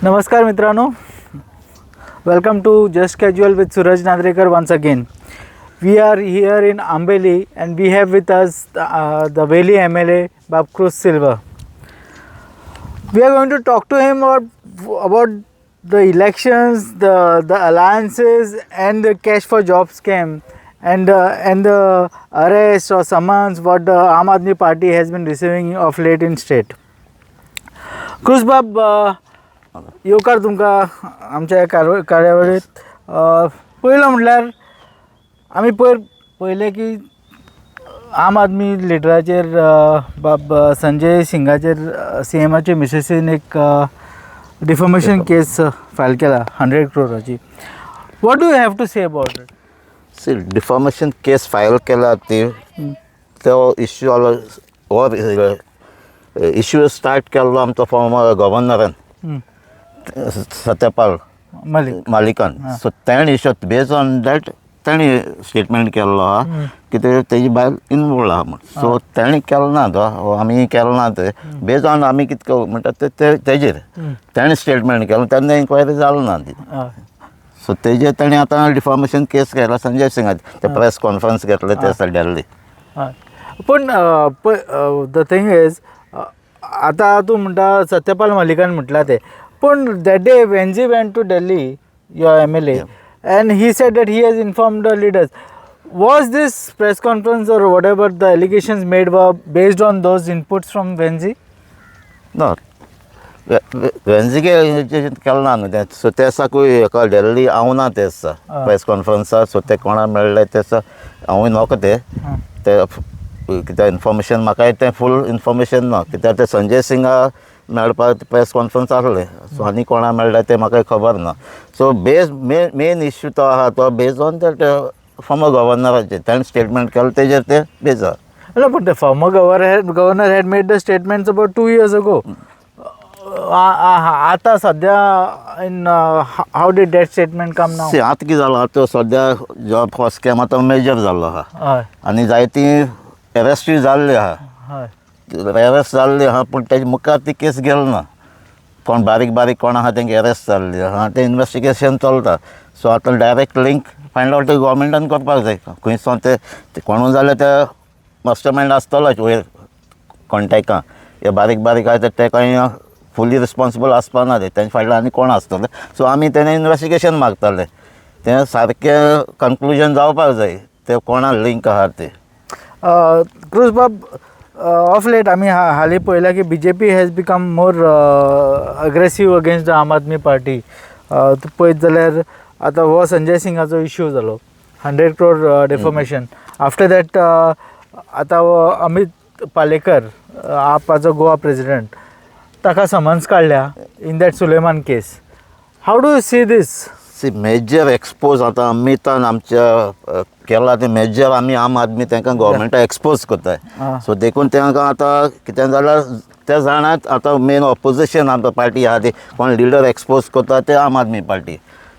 नमस्कार मित्रांनो, welcome to Just Casual with Suraj Nadrekar once again. We are here in Ambeli and we have with us the Veli MLA, Bab Cruz Silva. We are going to talk to him about the elections, the alliances, and the cash for job scam, and the arrest or summons what the Aam Aadmi Party has been receiving of late in state. Cruz बाब, येवकार तुमकां आमच्या ह्या कार्यावळीत. पयलो म्हटल्यार आमी पयर पळयलें की आम आदमी लिडराचेर, बाब संजय सिंगाचेर, सीएमाचे मिसेसीन एक डिफॉमेशन केस फायल केला 100 क्रोराची. What do you have to say about it? C, deformation case file केला ती, तो इश्यू आलो, हो इश्यू स्टार्ट केल्लो आमचो फॉर्मर गव्हर्नरान, सत्यपाल मलिक. मालिकान. सो तेणें इश्यू, बेज ऑन that तेणी स्टेटमेंट केल्लो आहा की ते तेजी बायल इनवॉल्व आहा म्हण. सो तेणी केलो ना तो, आमी केलो ना ते. बेज ऑन आमी कितें म्हणटा ते तेजेर तेणें स्टेटमेंट केलो तेन्ना इन्क्वायरी जालो ना ती. सो तेजेर तेणी आतां डिफॉर्मेशन केस केला संजय सिंगाचे. ते प्रेस कॉन्फरन्स घेतले ते आसा दिल्ली. हय, पूण the thing is, आतां तूं म्हणटा सत्यपाल मलिकान म्हटलां तें, पूण that day Venzy went to Delhi, your MLA, and he said that he has informed the leaders. Was this press conference or whatever the allegations made were based on those inputs from Venzy? ना, वेन्झीके केलें ना न्हू तें. So ते दिसाकूय हेका दिल्ली हांव ना ते दिसा प्रेस कॉन्फरन्साक. सो ते कोणा मेळ्ळे ते दिसा हांवूय नोको ते ते कित्याक इन्फॉर्मेशन म्हाकाय तें फूल इन्फॉर्मेशन ना, कित्याक ते संजय सिंगा मेळपाक प्रेस कॉन्फरन्स आसलें. सो आनी कोणा मेळ्ळें तें म्हाका खबर ना. सो बेज मेन इश्यू तो आहा तो बेज ऑन that former गव्हर्नराचेर ताणें स्टेटमेंट केलें तेजेर तें बेज आहा. No, but the former governor had made the statements about 2 years ago. आता सध्या in how did that statement come now? See, आतां कितें जालां, आतां सद्या जॉब हो स्कॅम आतां मेजर जाल्लो आहा आनी जायती एरेस्टूय जाल्ली आहा. एरेस्ट जाल्ली आहा, पूण तेजे मुखार ती केस गेल ना. कोण बारीक बारीक कोण आहा तेंका एरेस्ट जाल्ली आहा, तें इन्वेस्टिगेशन चलता. सो आतां डायरेक्ट लिंक फायंड आवट गव्हर्मेंटान करपाक जाय, खंय सावन ते कोणूय जाल्यार ते मास्टर मायंड आसतलोच वयर कॉन्टेक्टां. हे बारीक बारीक आहा ते कांय फुली रिस्पॉन्सिबल आसपा ना ते, तेंचे फाटल्यान आनी कोण आसतले. सो आमी तेणें इन्वेस्टिगेशन मागताले, तें सारकें कन्क्लुजन जावपाक जाय, ते कोणा लिंक आहा ते. क्रूज बाब, ऑफ लेट आमी हालीं पळयलां की BJP has become more aggressive against the Aam Aadmi Party. तूं पळयत जाल्यार आतां हो संजय सिंगाचो इश्यू जालो, 100 क्रोर डिफॉमेशन. आफ्टर that आतां हो अमित पालेकर, आपाचो गोवा प्रेजिडेंट, ताका समन्स काडल्या in that Suleman case. How do you see this? C, major expose आतां अमितान आमच्या केला तें मेजर आमी आम आदमी तांकां गव्हर्मेंटाक एक्सपोज करताय. सो देखून तांकां आतां कितें जाल्यार ते जाणात, आतां मेन ऑपोजिशन आमकां पार्टी आहा ती कोण लिडर एक्सपोज करता ते आम आदमी पार्टी.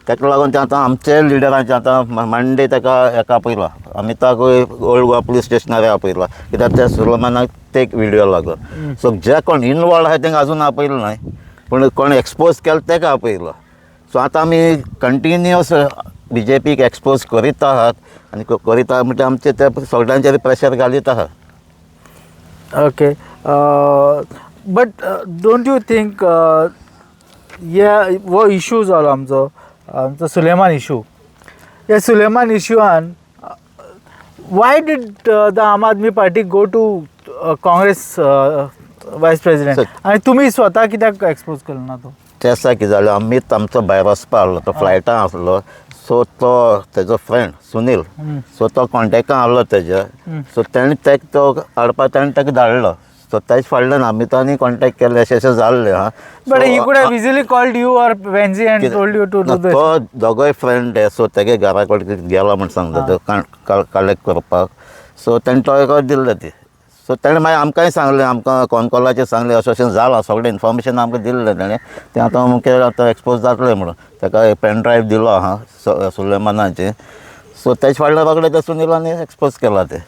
ताका लागून ते आतां आमचे लिडरांचे आतां मंडे ताका हेका आपयला, अमिताकूय ओल्ड गोवा पुलीस स्टेशनार आपयला, कित्याक त्या सुलेमानाक ते एक विडियो लागून. सो जे कोण इनवॉल्व आहा तांकां अजून आपयलें नाय, पूण कोण एक्सपोज केलें ताका आपयलो. सो आतां आमी कंटिन्युअस बीजेपीक एक्सपोज करीत आहात आनी करीत आहात म्हणजे आमचे ते सगळ्यांचेर प्रेशर घालीत आहात. Okay, but don't you think हे हो इशू जालो आमचो, आमचो सुलेमान इशू, ह्या Suleman इशूआन why did the Aam Aadmi Party go to Congress vice president? आनी तुमी स्वता कित्याक एक्सपोज केलो ना तो? ते आसा कितें जालें, अमीत आमचो भायर वचपा आहलो, तो फ्लायटान आसलो. सो तो तेजो फ्रेंड सुनील, सो तो कॉन्टेक्टान आहलो तेज्या. सो तेणें तेका तो हाडपाक तेणें ताका धाडलो. सो तेज फाटल्यान अमितानी कॉन्टेक्ट केलें, अशें अशें जाल्लें आहा. But he could have easily called you or Venzy and told you to do this. तो दोगोय फ्रेंड, सो तेगे घरा कडेन गेलो म्हण सांगता तो कलेक्ट करपाक. सो तेणें तो एका दिल्लें ती. सो तेणें मागीर आमकांय सांगलें, आमकां कॉन कॉलाचेर सांगलें, अशें अशें जालां, सगळें इन्फॉर्मेशन आमकां दिल्लें तेणें. तें आतां अमकें आतां एक्सपोज जातलें म्हणून ताका पेन ड्रायव दिलो आहा सुलेमानाचें. सो तेजे फाटल्यान रोखडें तें सुनिलान एक्सपोज केलां तें.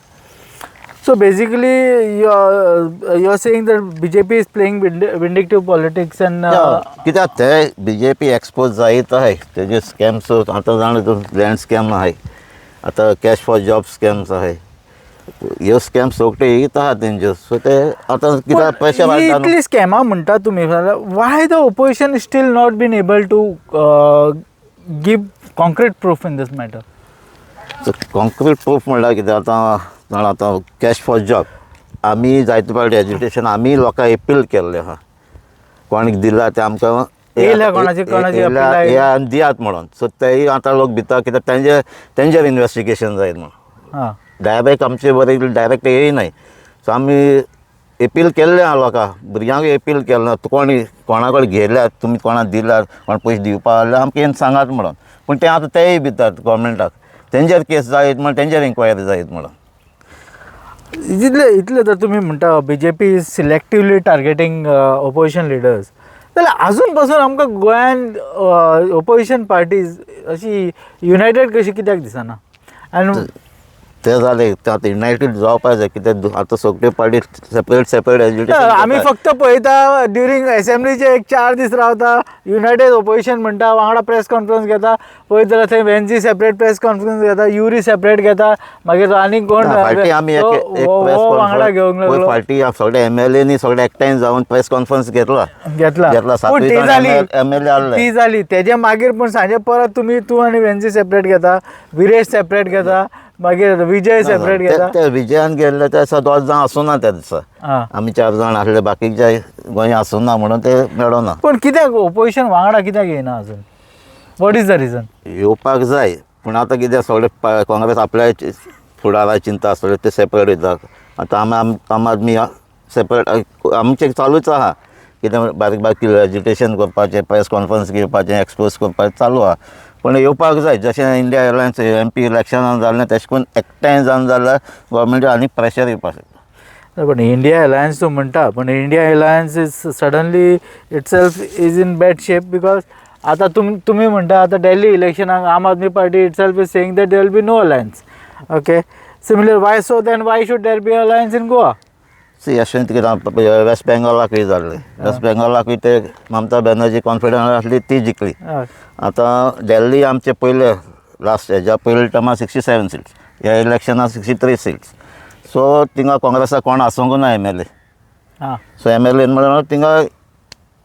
So basically you are saying that BJP is playing vindictive politics and कित्याक ते बीजेपी एक्सपोज जायत आहाय तेजे स्कॅम्स आतां जाणा तूं, लँड स्कॅम आहाय, आतां कॅश फॉर जॉब स्कॅम्स आहाय, ह्यो स्कॅम सगळे येत आहा तेंच्यो. सो ते आतां कित्याक प्रेशर हाडटा न्हू. इतली स्कॅमां म्हणटा तुमी जाल्यार why the opposition still not been able to give concrete proof in this matter? Concrete proof म्हणल्यार कितें आतां जाणा, आतां कॅश फॉर जॉब आमी जायते फावटी एजुटेशन आमी लोकांक एपील केल्लें आहा, कोणाक दिला तें आमकां येयल्या कोणाची appeal आयली? येया आनी दियात म्हणून. सो तेय आतां लोक भिता कित्याक तेंचेर इनवेस्टिगेशन जायत म्हणून. डायरेक्ट आमचे बरें डायरेक्ट येयनाय. सो आमी एपील केल्लें आहा लोकांक, भुरग्यांक एपील केल्लें, कोण कोणा कडेन घेयल्यात तुमी, कोणाक दिल्यात, कोण पयशे दिवपा जाल्यार आमकां येवन सांगात म्हणून. पूण ते आतां तेय भितात गोवोरमेंटाक तेंचेर केस जायत म्हणून, तेंचेर इन्क्वायरी जायत म्हणून. इतले इतले जर तुमी म्हणटा BJP is selectively targeting opposition leaders, जाल्यार अजून पासून आमकां गोंयान ओपोजिशन पार्टीज अशी युनायटेड कशी कित्याक दिसना आनी ते जालें ते आतां युनायटेड जावपा जाय कित्याक आतां सगळ्यो पार्टी सेपरेट सेपरेट एजिटेशन. आमी फक्त पळयता ड्युरींग एसेंब्लीचे एक 4 दीस रावता, युनायटेड ओपोजिशन म्हणटा, वांगडा प्रेस कॉन्फरन्स घेता. पळयत जाल्यार थंय वेन्झी सेपरेट प्रेस कॉन्फरन्स घेता, युरी सेपरेट घेता, मागीर आनीक कोण फाटी आमी एक एक हो प्रेस वांगडा घेवंक कॉन्फरन्स लागलो. फाटी सगळे एमएलएनी सगळे एकठांय जावन प्रेस कॉन्फरन्स घेतला. घेतला. घेतला. पूण सातूय ती जाण जाली एमएलए आहले. ती जाली. तेजे मागीर पूण सांजे परत तुमी, तूं आनी वेन्झी सेपरेट घेता, विरेश सेपरेट घेता, मागीर विजय सेपरेट घेता. ते विजयान गेल्ले ते दिसा दोग जाण आसूना त्या दिसा. आमी चार जाण आसले, बाकीचे गोंय आसूना म्हणून ते मेळोना. पूण कित्याक ओपोजिशन वांगडा कित्याक येयना अजून? What is the reason? येवपाक जाय, पूण आतां कितें सगळे काँग्रेस आपल्या फुडारा चिंता आसतले, ते सेपरेट वयता. आतां आमी आम आदमी सेपरेट आमचें चालूच आहा, कितें बारीक बारीक एजिटेशन करपाचें, प्रेस कॉन्फरन्स घेवपाचें, एक्सपोज करपाचें चालू आहा. पूण येवपाक जाय, जशें इंडिया एलायन्स एमपी इलेक्शनान जालें तशें करून एकठांय जावन जाल्यार गोवोरमेंट आनीक प्रेशर येवपाक शकता. पण इंडिया अलायन्स तूं म्हणटा, पण India Alliance is suddenly itself is in bad shape because आतां तुमी म्हणटा, आतां दिल्ली इलेक्शनाक Aam Aadmi Party itself is saying that there will be no alliance, okay? Similar, why so then why should there be alliance in Goa? See, अशें कितें waste बेंगॉलाकूय जाल्लें. Waste बेंगॉलाकूय ते Mamata Banerjee confident आसली, ती जिखली. आतां दिल्ली आमचे पयले लास्ट हेज्या पयले टर्मा 67 सिट्स, ह्या इलेक्शनाक 63 सिट्स. सो थिंगा काँग्रेसाक कोण आसूंक ना एमएलए. सो एमएलए म्हणून थिंगा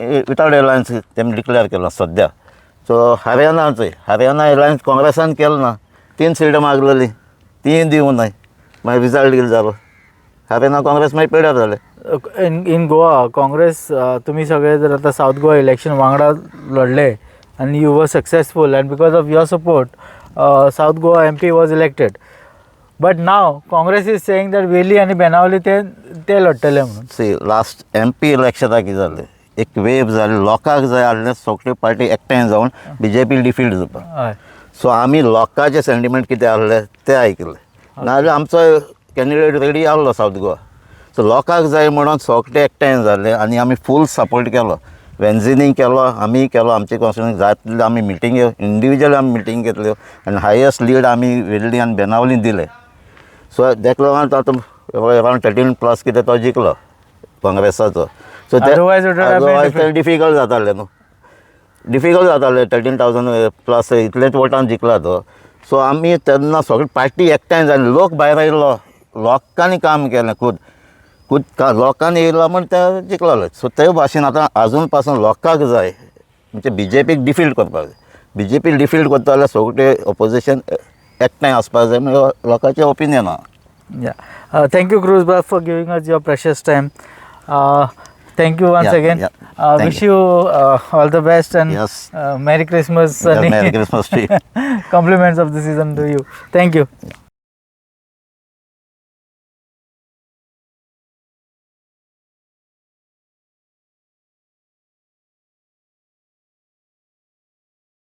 वितावट एलायन्स तेमी डिक्लेअर केलो सद्या. सो हरियाणाचोय हरियाणा एलायन्स काँग्रेसान केलो ना, तीन सिटां मागलेली, तीन दिवंक नाय. मागीर रिजल्ट कितें जालो? हरियाणा काँग्रेस मागीर पेड्यार जालें. इन गोवा काँग्रेस, तुमी सगळे जर आतां सावथ गोवा इलेक्शन वांगडा लढले आनी you were successful and because of your support South Goa MP was elected, but now Congress is saying that वेली आनी बेनावली ते ते लढटले म्हणून. सी, लास्ट एमपी इलेक्शनाक कितें जालें, एक वेव जाली, लोकांक जाय आसलें सगळ्यो पार्टी एकठांय जावन बीजेपी डिफीट जावपाक. सो आमी लोकांचे सेंटिमेंट कितें आसले ते आयकले, नाजाल्यार आमचो कॅन्डिडेट रेडी आहलो सावथ गोवा. सो लोकांक जाय म्हणून सगळे एकठांय जाले आनी आमी फूल सपोर्ट केलो. वेन्झिनी केलो, आमी केलो, आमचे कॉन्स्टिट्युएन्सी जाय तितले आमी मिटींग, इंडिविज्युअल आमी मिटींग घेतल्यो आनी हायस्ट लीड आमी वेल्ली आनी बेनावली दिले. सो तेका लागून आतां अरावंड 13 प्लस कितें तो जिखलो काँग्रेसाचो. So Otherwise it would have been otherwise ते डिफिकल्ट जातालें न्हू, डिफिकल्ट जातालें. 13,000 प्लस इतलेच वोटान जिखला तो. सो आमी तेन्ना सगळी पार्टी एकठांय जाली, लोक भायर आयलो, लोकांनी काम केलें, खूद खूद लोकांनी येयला म्हण ते जिखलेले. सो ते भाशेन आतां आजून पासून लोकांक जाय म्हणजे बीजेपीक डिफीट करपाक जाय. बीजेपी डिफीट करता जाल्यार सगळे ओपोजिशन एकठांय आसपाक जाय म्हणून लोकांचें ओपिनियन आहा. Yeah. Thank you, Cruz Bab, for giving us your precious time. Thank you once again. Thank Wish you all the best and Merry Christmas. Yeah, and Merry Christmas to you. Compliments of the season to you. Thank you.